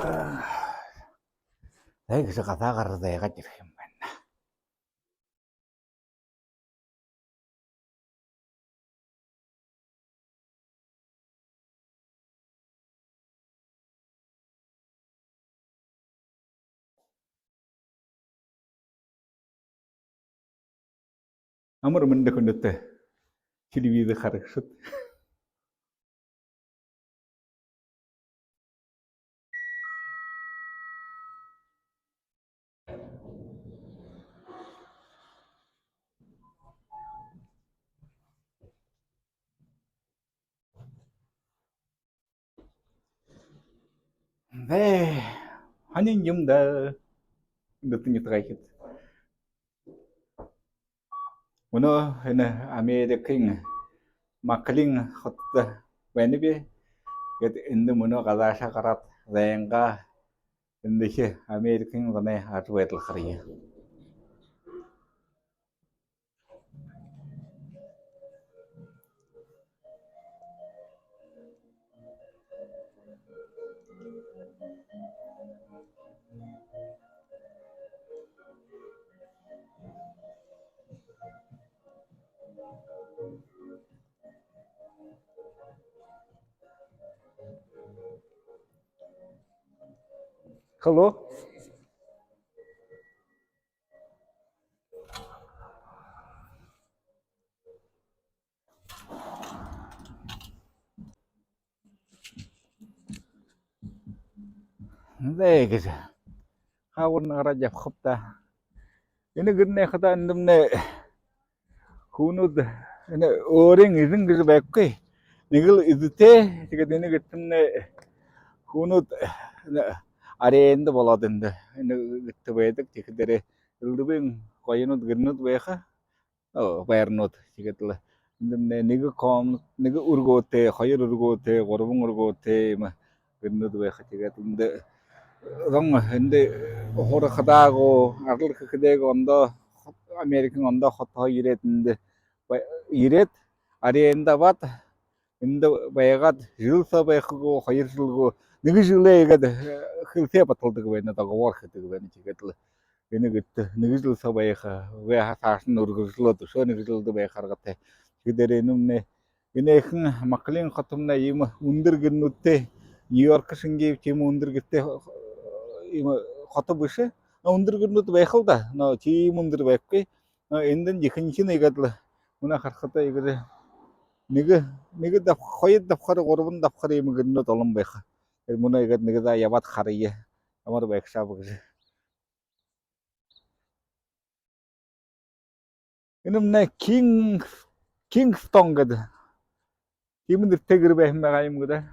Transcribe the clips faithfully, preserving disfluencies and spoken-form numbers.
Зай, гэжэ газаа гаража зайгаад ерэхэ юм байна. Амар мэндэ, хүндэтэ телевизор харагшад. Зай, һонин юм даа, хүндэтэ нютагайхид. Мүнөө энэ Америкын Маклин хотодо байнаб. Гээд эндэ мүнөө газаашаа гараад, зайнгаа эндэхи Америкын зоной ажабайдал харая. Hello. Зай, гэжэ хаагуурнь гараад ябахаб даа. Энэ гэрнай хадаа эндэмнай хүнүүд энэ өөрын эзэн гэжэ байхагүй. Нэгэл эзэтэй, тиигээд энэ гэртэмнай хүнүүд энэ аренда болоод эндэ энэ гэртэ байдаг. Тиихэдээрээ элдэбын гоёнууд гэрнүүд байха. Оо, байранууд. Тиигээд лэ эндэмнай нэгэ комнат, нэгэ үргөөтэй, хоёр үргөөтэй, гурбан үргөөтэй иимэ гэрнүүд байха. Тиигээд эндэ зон эндэ һурахадаа гү, ажал хэхэдээ гү, ондоо Америкын ондоо хотоһоо ерээд, эндэ бай-, ерээд, аренда абаад, эндэ байгаад, жэл соо байха гү, хоёр жэл гү, нэгэ жэлээ иигээд, э, хэлсээ баталдаг байна, договор хэдэг байна. Тиигээд лэ энэ гэртэ нэгэ жэл соо байха, үгы һаа саашань үргэлжэлөөд, үшөө нэгэ жэлдэ байха аргатай. Тиихэдээрээ энэмнай энэхэн Маклин хотомнай иимэ үндэр гэрнүүдтэй, Нью-Йорк шэнгеэр тиимэ үндэр гэртэй иимэ хото бэшэ. Но үндэр гэрнүүд байха л даа, но тиимэ үндэр байхагүй. Но эндэнь ехэнхинь иигээд лэ, мүнөө харахада, иигээд нэгэ, нэгэ даб-, хоёр дабхар, гурбан дабхар иимэ гэрнүүд олон байха. Мүнөө иигээд нэгэ даа ябаад харая, ямар байгшааб гэжэ. Энэмнай Кингс-, Кингстон гэдэг иимэ нэрэтэй гэр байһан байгаа юм гү даа.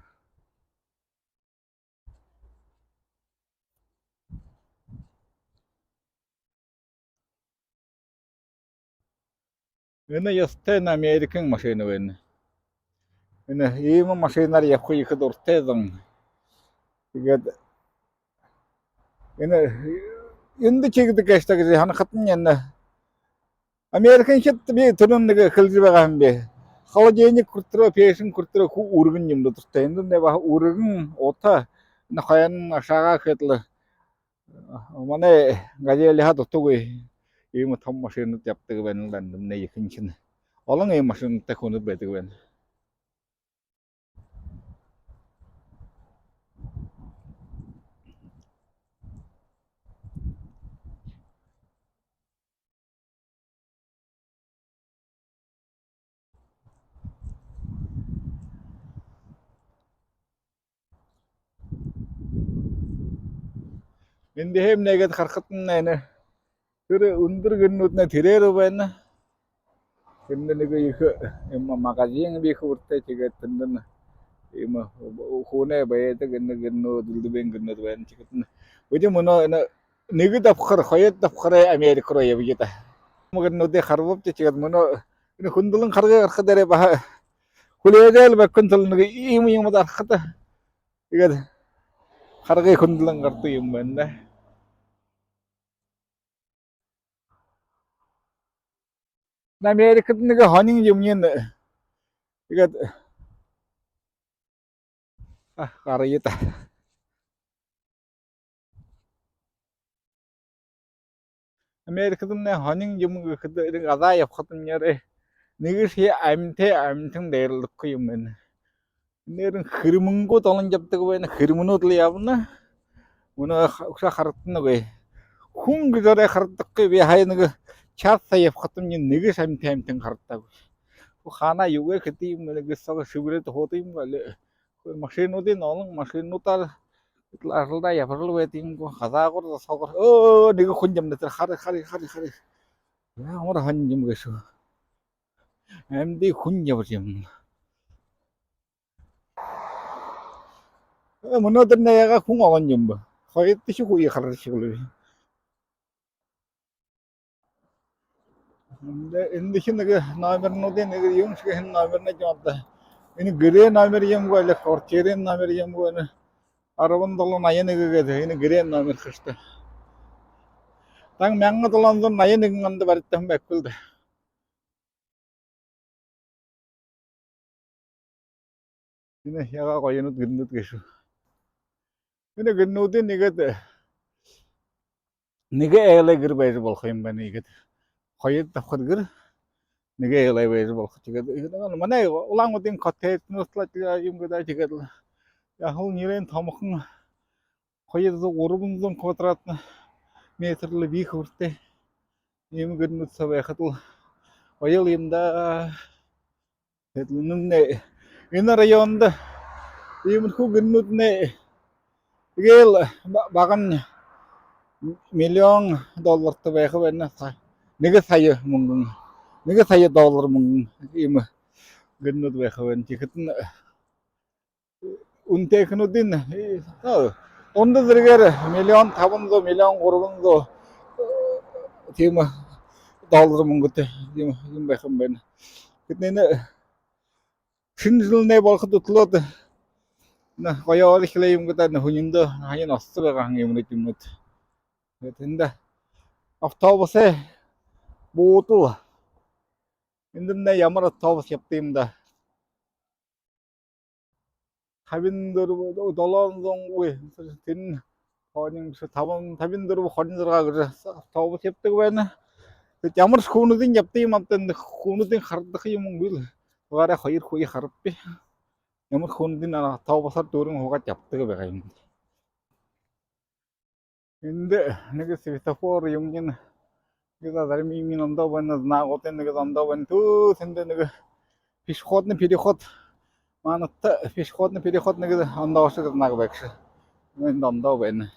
Энэ ёһотой, энэ Америкын машина байна. Энэ иимэ машинаар ябаха ехэ дуратай зон. Тиигээд энэ эндэ тиигэдэг гээшэ даа гэжэ һанахадань, энэ американшад, би түрүүн нэгэ хэлэжэ байгаа һэм би. Холодильник хүрэтэрөө, пеэшэн хүрэтэрөө хуу үргэн юумэн дуратай. Эндэ баһа үргэн, ута, энэ хойноһоонь ашаагаа хээд лэ. Манай газелиһээ дутагүй иимэ томо машинууд ябадаг байна л даа, эндэмнай ехэнхинь. Олон иимэ машинатай хүнүүд байдаг байна. Эндэ иимэ нэгэд харахадань, энэ тэрэ үндэр гэрнүүднай тэрээр байна. Эндэ нэгэ ехэ иимэ магазин бии һэн бэшэ гү даа, тиигээд тэндэнь иимэ хүнэй байдаг энэ гэрнүүд, элдэбын гэрнүүд байна. Тиигээд энэ бидэ мүнөө энэ нэгэ дабхар, хоёр дабхарай Америка руу ябая даа. Гэрнүүдые харабабди, тиигээд мүнөө энэ хүндэлэн харгы гарахадаа баһа хүлеэжэл байхын тула нэгэ иимэ юумэ харахада, тиигээд харгы хүндэлэн гарадаг юм байна даа. Америкада нэгэ һонин юумэн, тиигээд, а, гарая даа. Америкада энэ һонин юм гэхэдэ, энэ газаа ябахадамни нэгэшье амитай амитан дайралдахагүй юм байна. Энээнь хэрмэнгүүд олон ябадаг байна, хэрмэнүүд лэ ябана. Мүнөө ха-, үшөө харагданагүй. Хүн гэжэ орой харагдахагүй, би һая нэгэ час сая ябахадамни нэгэшье амитай амитан харагдаагүй. Хуу хаанаа юугээ хэдэг юм, нэгэ сог шэбэрээд һуудаг юм гү, али машинуудынь олон, машинуудаар аралдаа ябарал байдаг юм гү, газаагуур, соогуур. Өө, нэгэ хүн юм нэ тэрэ, хари, хари, хари, хари. Ямар һонин юм гээшэб. Амиды хүн ямар юм. Э, мүнөөдэр наяагаа хүн олон юм бэ. Хоёрдохи хүниие харжа эхилээб. Эндэ, эндэхи нэгэ номернуудынь, нэгэ юм шэнги номернууд юм даа. Энэ гэрэй номер юм гү, али квартирын номер юм гү, энэ арбан долоон наян нэгэ гээд, энэ гэрэй номер хэштэй. Тан мянга долоон зуун наян нэгэн ондо баригдаһан байхал даа. Энэ яагаа гоёнууд гэрнүүд гээшэб. Энэ гэрнүүдынь иигээд нэгэ айлай гэр байжа болохо юм байна. Иигээд хоёр дабхар гэр нэгэ айлай байжа болохо. Тиигээд манай Улаан-Үдын коттеджнүүд лэ юм гээд, тиигээд лэ яһала нилээн томохон, хоёр зуун, гурбан зуун квадратный метр лэ бии хэбэртэй. Иимэ гэрнүүд соо байхадал гоёл юм даа. Тиигээд лэ энэмнай, энэ районда иимэрхүү гэрнүүднай эгээл ба-, багань миллион доллартай байха байна. Са-, нэгэ сая мүнгэн, нэгэ сая доллар мүнгэн иимэ гэрнүүд байха байна. Тиихэдэнь үнэтэйхэнүүдынь, э, ну, дунда зэргээр миллион табан зуун, миллион гурбан зуун, э, тиимэ доллар мүнгэтэй юм, юм байха юм байна. Тиихэдэнь энэ шэнэ жэлнай болоходо үтэлөөд, энэ гоёор эхилээ юм гээд, энэ һүниндөө һаян осожо байгаа юм, юумэнүүд, юумэнүүд. Тиигээд эндэ автобусай буудал. Эндэмнай ямар автобус ябадаг юм даа. Табин дүрбэ, долоон зуун, ой, тэрэнь хонин бэшэ, табан, табин дүрбэ, хорин зургаа гэжэ автобус ябадаг байна. Тиигээд ямаршье хүнүүдынь ябадаг юм ааб даа, хүнүүдынь харагдахагүй юм гү, али. Угаараа хоёр хүниие харабаб. Ямар хүнүүдынь автобусаар дүүрэн һуугаад ябадаг байгаа юм. Эндэ нэгэ светофор юумэн, нэгэ зарим юумэн ондоо байна, знагуудынь нэгэ ондоо байна. Түү, тэндэ нэгэ пешеходный переход. Манайда пешеходный переход нэгэ ондоошог знаг байгша. Эндэ ондоо байна.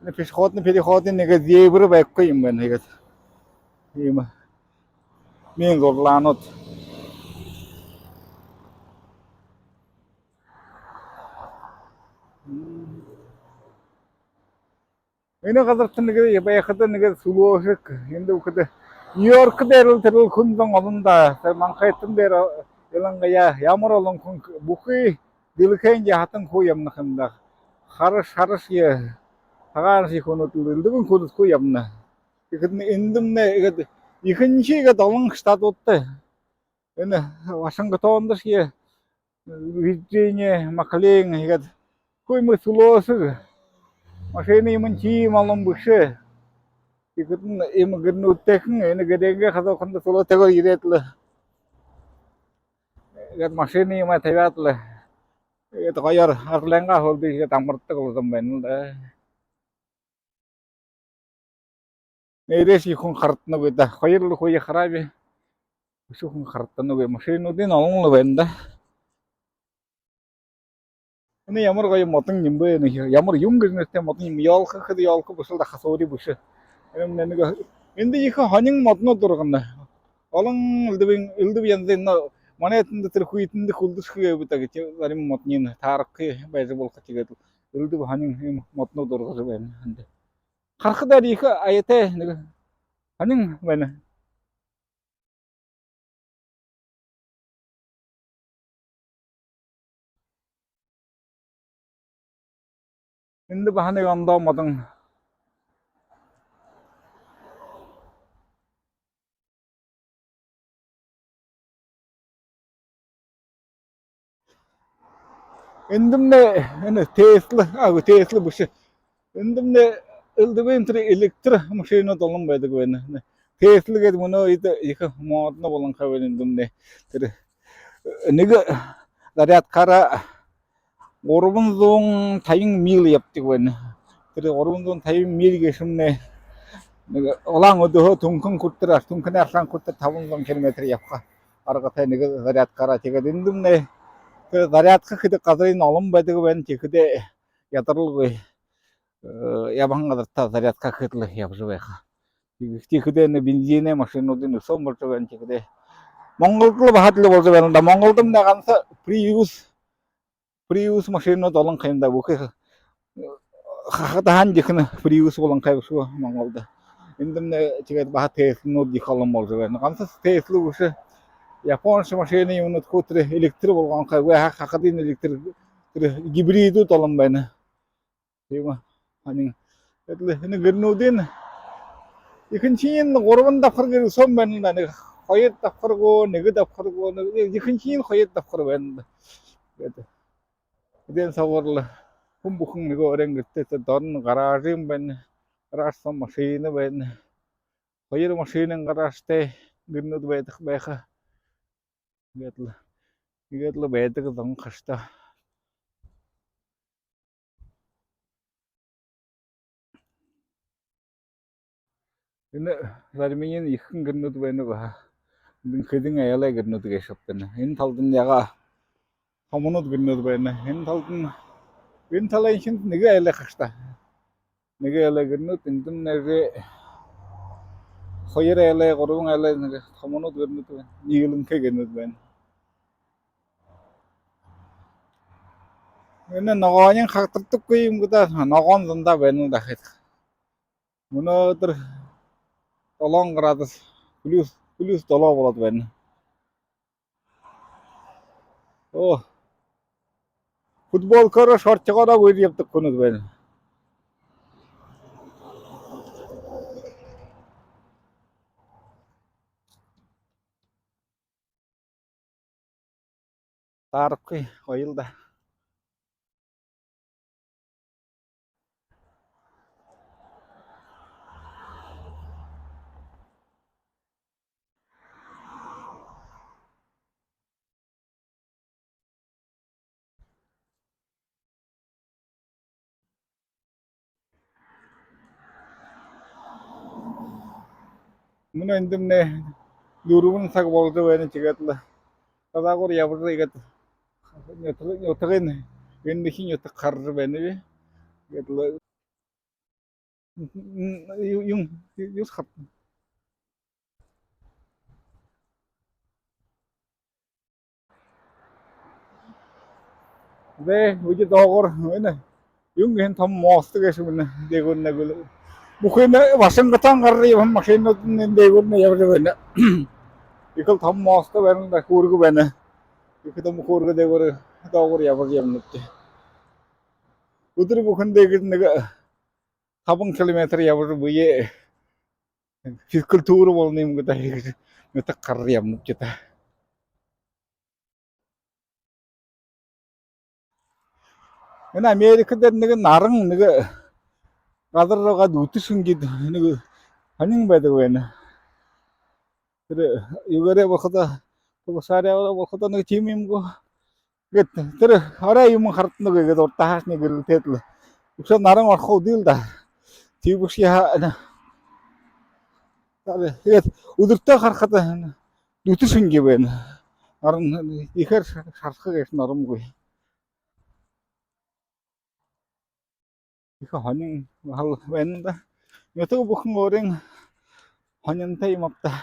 Энэ пешеходный переходынь нэгэ зебра байхагүй юм байна. Иигээд иимэ миин зурлаанууд. Энэ газарта нэгэ байхада нэгэ сүлөөшэг. Эндэ бүхэдэ Нью-Йорк дээрэл тэрэл хүн зон олон даа. Тэрэ Манхэттен дээрэ илангаяа ямар олон хүн, бүхы дэлхэйн яһатан хуу ябана ха юм даа. Хараш, харашье, сагааншье хүнүүд, элдэбын хүнүүд хуу ябана. Тиихэдэнь эндэмнай иигээд ехэнхи иигээд олон штатуудта. Энэ Вашингтондошье, Вирджиния, Маклин иигээд хуу иимэ сүлөөшэг. Машина юумэн тиимэ олон бэшэ. Тиихэдэнь иимэ гэрнүүдтэйхэн, энэ гэдээнгээ хажууханда сүлөөтэйгөөр ерээд лэ, иигээд машина юумээ табяад лэ, иигээд гоёор арилгаагаа хөөрэжэ иигээд амардаг болодог байна лэ даа. Нээрээшье хүн харагданагүй даа. Хоёр лэ хүниие харааб. Үшөө хүн харагданагүй. Машинануудынь олон лэ байна даа. Энэ ямар гоё модон юм бэ? Энэ ямар юм гэжэ нэрэтэй модон юм? Ёлка гэхэдэ ёлка бэшэл даа, хасуури бэшэ. Энэмнай нэгэ, эндэ ехэ һонин модонууд ургана. Олон элдэбын, элдэб янзын, но манай тэндэ тэрэ хүйтэн дээрэ хүлдэшэгүй бэзэ даа гэжэ, зарим модониинь таарахагүй байжа болохо, тиигээд элдэб һонин юм модонууд ургажа байна эндэ. Харахада ехэ аятай нэгэ һонин байна. Эндэ баһа нэгэ ондоо модон. Эндэмнай, энэ Тесла, а, үгы, Тесла бэшэ. Эндэмнай элдэбын тэрэ электромашинууд олон байдаг байна. Тесла гээд мүнөө эдэ ехэ модно болонхой байна эндэмнай. Тэрэ нэгэ зарядкаараа гурбан зуун табин миль ябадаг байна. Тэрэ гурбан зуун табин миль гээшэмнай нэгэ улаан үдэһөө Түнхэн хүрэтэр, Түнхэнэй аршаан хүрэтэр табан зуун километр ябаха аргатай нэгэ зарядкаараа. Тиигээд эндэмнай тэрэ зарядка хэдэг газарынь олон байдаг байна. Тиихэдээ ядаралгүй, э, ябаһан газартаа зарядка хэдэг лэ ябажа байха. Тиихэдээ энэ бензинэй машинануудынь үсөөн болжо байна. Тиихэдээ Монголдо лэ баһа адли болжо байна даа. Монголдомнай ганса Prius, Prius машинанууд олон ха юм даа. Бүхы хахадаһаань ехэнь Prius болонхой бшуу Монголдо. Эндэмнай тиигээд баһа Тесланууд ехэ олон болжо байна. Ганса Тесла бэшэ, японшье машина юумэнүүд хуу тэрэ электро болгонхой, үгы һаа, хахадынь электро, тэрэ гибридүүд олон байна. Тиимэ. Һонин. Тиигээд лэ энэ гэрнүүдынь ехэнхинь гурбан дабхар гэр үсөөн байна даа. Нэгэ хоёр дабхар гү, нэгэ дабхар гү, нэгэ, ехэнхинь хоёр дабхар байна даа. Тиигээд эдээн соогуур лэ хүн бүхэн нэгэ өөрын гэртээ, тэрэ доронь гаражынь байна, гараж соо машина байна. Хоёр машинын гаражтай гэрнүүд байдаг байха. Тиигээд лэ, тиигээд лэ байдаг зон хаш даа. Энэ заримынь ехэ гэрнүүд байна баһа. Хэдэн айлай гэрнүүд гээшэб даа. Энэ талдань ягаа томонууд гэрнүүд байна. Энэ талдань, энэ талынь шэнь нэгэ айлай хаш даа. Нэгэ айлай гэрнүүд, эндэмнай нэгэ хоёр айлай, гурбан айлай нэгэ томонууд гэрнүүд байна. Ниилэнхэй гэрнүүд байна. Энэ ногоониинь хагтардаггүй юм гү даа, ногоон зандаа байна даа хэдэг. Мүнөөдэр долоон градус, плюс, плюс долоо болоод байна. Оо. Футболкаараа, шортигоороо гүйжэ ябадаг хүнүүд байна. Таарахагүй, гоёл даа. Мүнөө эндэмнай дүрбэн саг болжо байна, тиигээд лэ садаагуур ябажа, иигээд нютаг, нютагынь, энэ хин нютаг хаража байна би. Иигээд лэ юм, юм, юус хат. Бэ, үжэ доогуур, энэ юун гэһэн, том мост гээшэ байна, дээгүүрнь гү. Бүхы энэ Вашингтон гаража ябаһан машинануудынь дээгүүрнь ябажа байна. Ехэл том мост байна даа, хүүргэ байна. Ехэ том хүүргэ дээгүүр, доогуур ябажа ябанабди. Үдэр бүхэн дээгүүр нэгэ табан километр ябажа, бэеэ физкультура болоно юм гү даа, иигэжэ нютаг хаража ябанабди даа. Энэ Америка дээрэ нэгэ наран нэгэ газар руугаа дүтэ шэнги нэгэ һонин байдаг байна. Тэрэ юугээрээ болоходоо, полушарияа болоходоо нэгэ тиимэ юм гү. Гээд тэрэ арай юумэн харагдана гү гээд урдаһаашни гэрэлтээд лэ. Үшөө наран орохо үдыл даа. Тиибэшье һаа. Гээд үдэртөө харахада дүтэ шэнги байна. Наран ехээр шар-, шарха гээшэ нарангүй. Ехэ һонин һал байна даа. Нютаг бүхэн өөрын һонинтой юм ааб даа.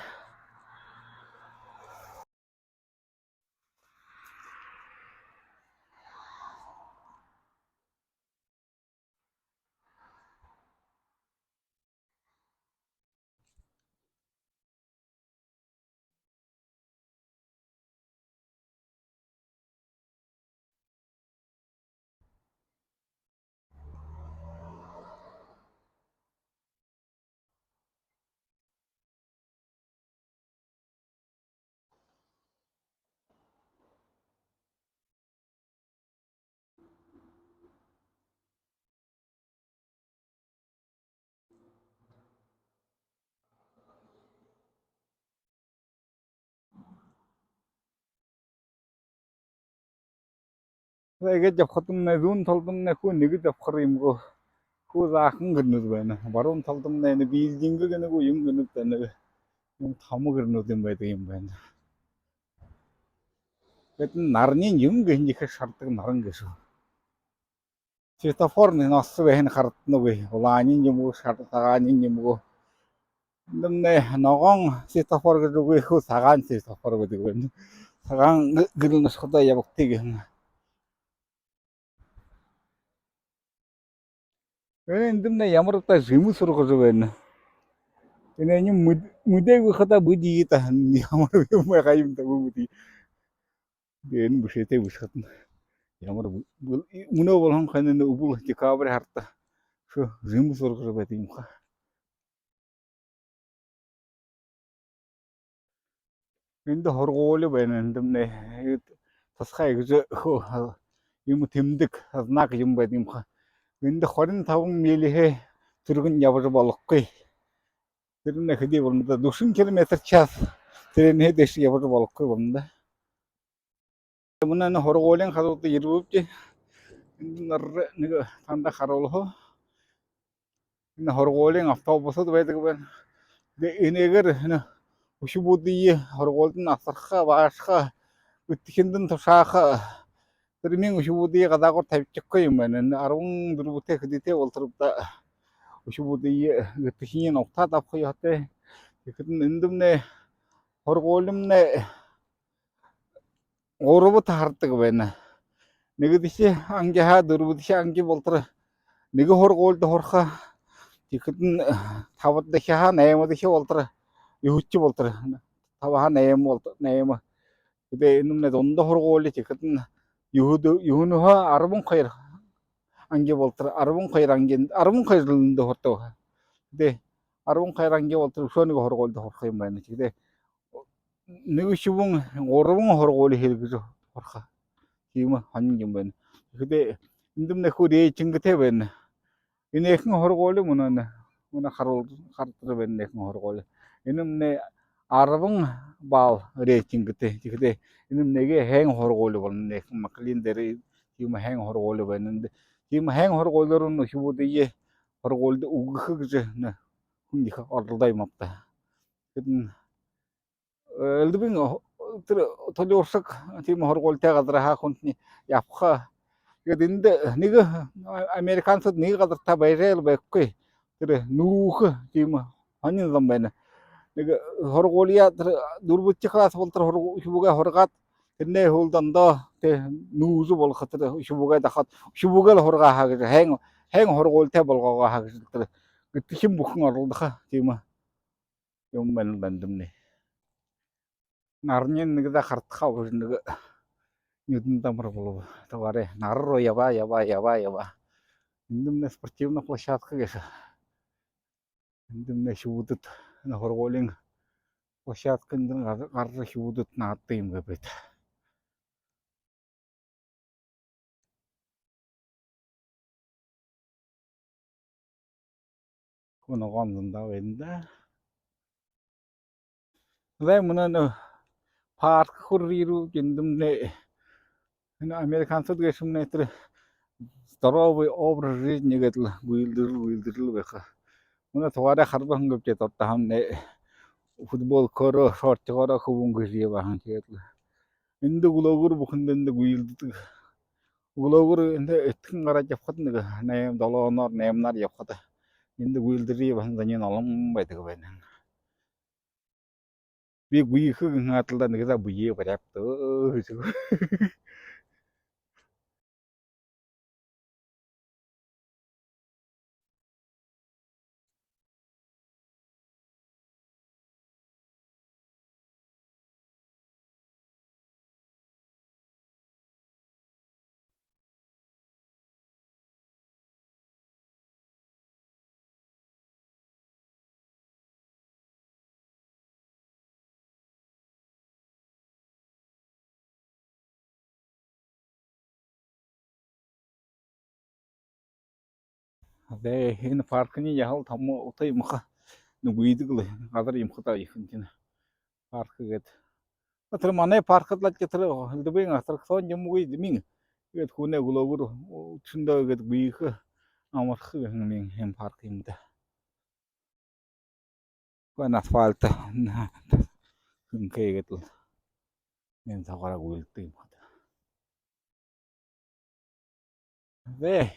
Иигээд ябахадамнай зүүн талдамнай хуу нэгэ дабхар юм гү, хуу заахан гэрнүүд байна. Баруун талдамнай энэ билдинг гэнэ гү, юун гэнэ гү, энэ юм томо гэрнүүд юм байдаг юм байна. Тиигээд наранай юм гэһэн ехэ шарадаг наран гээшэ. Светофорнай ноосо байһан харагданагүй. Улаанай юм гү, шар-, сагаанай юм гү. Эндэмнай ногоон светофор гэдэг үгы, хуу сагаан светофор гэдэг байна. Сагаан гэ-, гэрэл ошоходоо ябагты гэһэн. Эндэмнай ямар удаа жэмэс ургажа байна. Энээниие мэд-, мэдээгүй хадаа бидэ иигээд ямар юм байгаа юм даа, үгы. Дээрэнь бэшээтэй бэшэ хадань. Ямар б-, б-, мүнөө болоһон хойно энэ үбэл декабрь һарада шо жэмэс ургажа байдаг юм ха. Эндэ һургуули байна, эндэмнай. Тусхай иигэжэ хөө, юм тэмдэг, знак юм байдаг юм ха. Эндэ хорин табан милиһээ түргэн ябажа болохогүй. Тэрэмнай хэды болоно даа, дүшэн километр час. Тэрэнһээ дээшэ ябажа болохогүй болоно даа. Мүнөө энэ һургуулиин хажууда ерээбди. Эндэ нара нэгэ танда харуулха. Энэ һургуулиин автобусууд байдаг байна. Тиигээд энээгээр энэ үхибүүдые һургуулидань асарха, абаашаха, үтхиндэнь тушааха. Тэрэмнай үхибүүдые гадаагуур табижахагүй юм байна. Энэ арбан дүрбэтэй хэдытэй болоторбо даа. Үхибүүдые үтхиниинь угтаад абаха ёһотой. Тиихэдэнь эндэмнай һургуулимнай гурба таһардаг байна. Нэгэдэхи ангиһаа дүрбэдэхи анги болотор нэгэ һургуулида һураха. Тиихэдэнь табадахиһаа наймадахи болотор, юһэдэхи болотор, табаһаа найма болотор, найма. Тиигээд энэмнай дунда һургуули, тиихэдэнь юһэдэ-, юһэнһөө арбан хоёр анги болотор, арбан хоёр анги, арбан хоёр жэлдэ һурадаг. Тиигээд арбан хоёр анги болотор үшөө нэгэ һургуулида һураха юм байна. Тиигээд нэгэ шубуун гурбан һургуули хэрэглэжэ һураха. Тиимэ һонин юм байна. Тиихэдэ эндэмнай хуу рейтингэтэй байна. Энэхэн һургуули мүнөө, мүнөө харуул-, харуулжа байна, энэхэн һургуули. Энэмнай арбан балл рейтингэтэй. Тиихэдэ энэмнай һайн һургуули болоно. Энэхэн Маклин дээрэ тиимэ һайн һургуули байна. Эндэ тиимэ һайн һургуулиин үхибүүдые һургуулида үгэхэ гэжэ энэ хүн ехэ оролдоо юм ааб даа. Тиихэдэнь элдэбын, э, тэрэ толюуршаг тиимэ һургуулитай газарһаа хүнтнай ябаха. Тиигээд эндэ нэгэ, а-, американцууд нэгэ газартаа байжал байхагүй. Тэрэ нүүхэ тиимэ һонин зон байна. Нэгэ һургуулияа тэрэ дүрбэдэхи класс болотор һур-, үхибүүгээ һургаад, тэрэнэй һүүлдэ ондоо тэрэ нүүжэ болохо, тэрэ үхибүүгээ дахаад, үхибүүгээ лэ һургааһаа гэжэ, һайн, һайн һургуулитай болгоогооһаа гэжэ тэрэ гэртэхин бүхэн оролдохо тиимэ юм байна даа эндэмнай. Наранай нэгэ даа хараха, уже нэгэ нюдэн дамар болобо. Тугаарай нара руу ябаа, ябаа, ябаа, ябаа. Эндэмнай спортивна площадка гээшэ. Эндэмнай үхибүүд, энэ һургуулиин площадка, эндэнь гар-, гаража үхибүүд наададаг юм гээ бэд. Хүн ногоон зундаа байна даа. Зай, мүнөө энэ парк хүрөө ерээбди, эндэмнай энэ американцууд гээшэмнай тэрэ здоровый образ жизни гээд лэ гүйлдэрэл, гүйлдэрэл байха. Мүнөө тугаарай харбаһан гээбди, дордоһоомнай футболкоороо, шортигоороо хүбүүн гэжэ ябаһан, тиигээд лэ. Эндэ үглөөгүүр бүхэндэ эндэ гүйлдэдэг. Үглөөгүүр эндэ эдхэн гараад ябахада, нэгэ найма, долооноор, найманаар ябахада, эндэ гүйлдэжэ ябаһан зониинь олон байдаг байна. Би гүйхэ гэһэн аад лэ даа, нэгэ даа бэеэ баряаб даа. Зай, энэ паркынь яһала томо, ута юм ха. Нүгүйдэг лэ газар юм ха даа, ехэнхинь парк гээд. Тэрэ манай парк лэ даа, тэрэ элдэбын аттракцион юм гү, эдэмнай Иигээд хүнэй үглөөгүүр үдэшэндөө иигээд гүйхэ, амарха гэһэн юм, һэн парк юм даа. Хүн асфальт хэнхэ, иигээд лэ нэгэ сагаараа гүйлдэдэг юм хада. Зэ,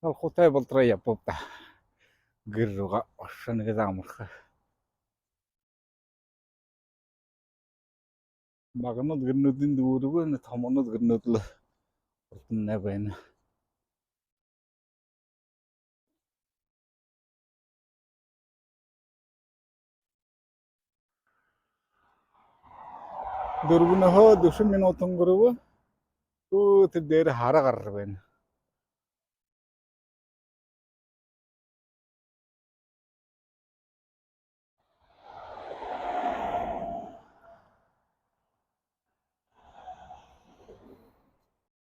Халхуутай болотороо ябабаб даа. Гэр руугаа ошохо, нэгэ заа амарха. Баганууд гэрнүүдынь дүүрбэ, энэ томонууд гэрнүүд лэ урдамнай байна. Дүрбэнһөө дүшэн минута үнгэрбэ. Өө, тэрэ дээрэ һара гаража байна.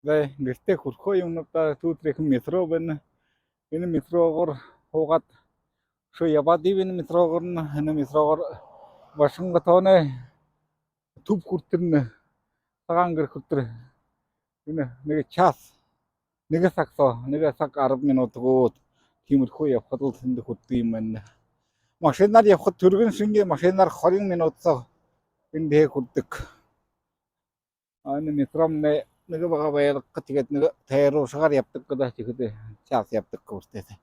Зэ, гэртээ хүрэхэ юм даа, туу тэрэ ехэ метро байна. Энэ метрогоор һуугаад, үшөө ябаад иибэ энэ метрогоорнь, энэ метрогоор Вашингтоной түб хүрэтэрнь, Сагаан гэр хүрэтэр. Энэ нэгэ час, нэгэ саг соо, нэгэ саг арбан минута гү, тиимэрхүү ябахадал тэндэ хүрэдэг юм байна. Машинаар ябахада түргэн шэнги, машинаар хорин минута соо эндэ хүрэдэг. А энэ метромнай нэгэ бага байлгаха, тиигээд нэгэ тойрогшогоор ябадаг гээд, тиихэдэ час ябадаг гү, хүрэтэр.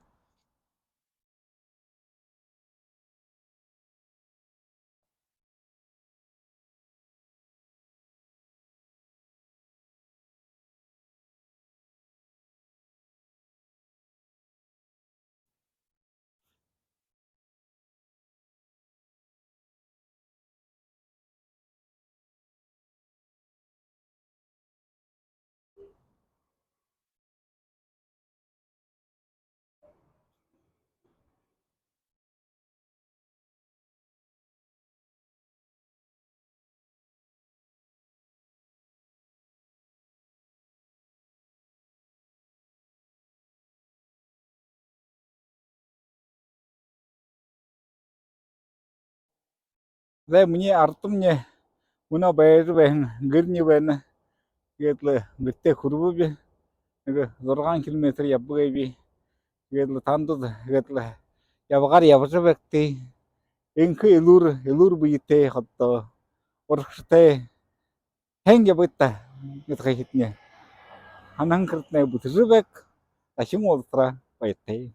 Зэ, минии арадамни мүнөө байжа байһан гэрни байна. Иигээд лэ гэртээ хүрэбэб. Нэгэ зургаан километр ябабаб. Иигээд лэ танда, иигээд лэ ябагаар ябажа байгты. Энхэ элүүр, элүүр бэетэй, ходо урагшатай һайн ябагты, нютагайхидни. Һанаһан хэрэгтнай бүтэжэ байг. Дахин уулзатараа баяртай.